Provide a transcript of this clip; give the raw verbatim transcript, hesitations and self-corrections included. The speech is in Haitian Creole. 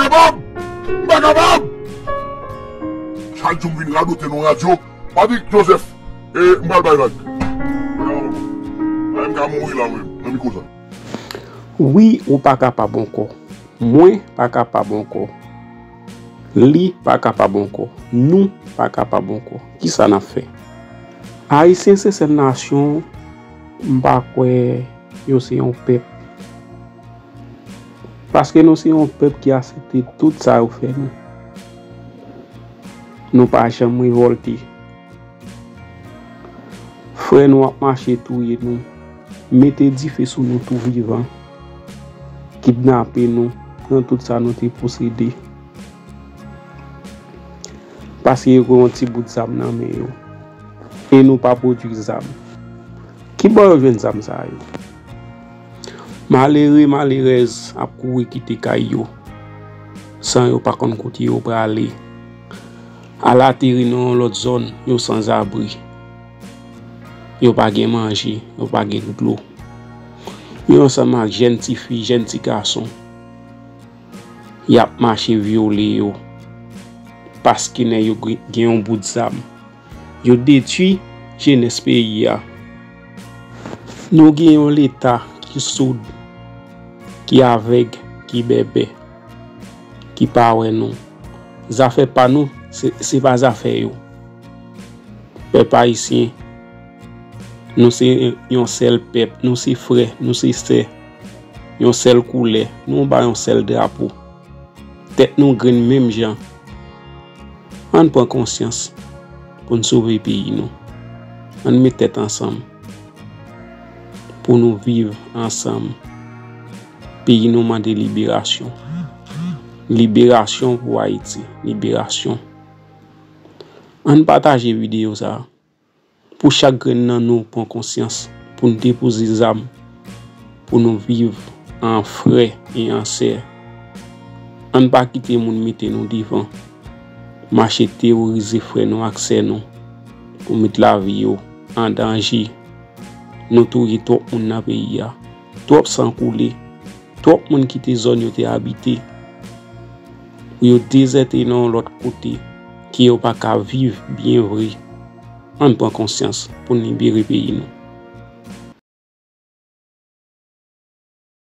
Kapab! M pa kapab! Chak jou m vin radote nan radyo, Patrick Joseph, e m pral bay vag. Mwen menm ka mouri la, mwen, nan mikwo sa. Wi, ou pa kapab ankò. Mwen pa kapab ankò. Li pa kapab ankò. Nou pa kapab ankò. Kisa n ap fè? Ayisyen se sèl nasyon, m pa kwè yo se yon pèp. Paske nou se yon pèp ki aksepte tout sa yo fè nou. Nou pa janm revòlte. Frè nou ap mache touye nou, mete dife sou nou tou vivan, kidnape nou, pran tout sa nou te posede. Paske yo gen yon ti bout zam nan men yo. E nou pa pwodui zam. Ki bò yo jwenn zam sa yo? Malere, malerèz ap kouri kite kay yo, san yo pa konn kote yo prale. Al ateri nan yon lòt zòn, yo sanzabri. Yo pa gen manje, yo pa gen dlo. Yo ansanm ak jèn tifi, jèn ti gason. Y ap mache vyole yo. Paske nèg yo gen, gen yon bout zam. Yo detwi jenès peyi a. Nou gen yon Leta ki soud, ki avèg, ki bèbè, ki pa wè nou. Zafè pa nou, se, se pa zafè yo. Pèp ayisyen, nou se yon sèl pèp, nou se frè, nou se sè, yon sèl koulè, nou anba yon sèl drapo. Tèt nou grenn menm jan. Ann pran konsyans pou n sove peyi nou. Ann met tèt ansanm pou nou viv ansanm. Peyi nou mande liberasyon. Liberasyon pou Ayiti. Liberasyon. Ann pataje videyo sa a. Pou chak grenn nan nou pran konsyans, pou n depoze zam, pou nou viv an frè e an sè. Ann pa kite moun mete nou devan, mache teworize frè nou ak sè nou, pou met lavi yo an danje. Nou touye twòp moun nan peyi a, twòp san koule. Twòp moun kite zòn yo te abite pou yo dezète nan yon lòt kote ke yo pa ka viv byen vre. Ann pran konsyans pou n libere peyi nou.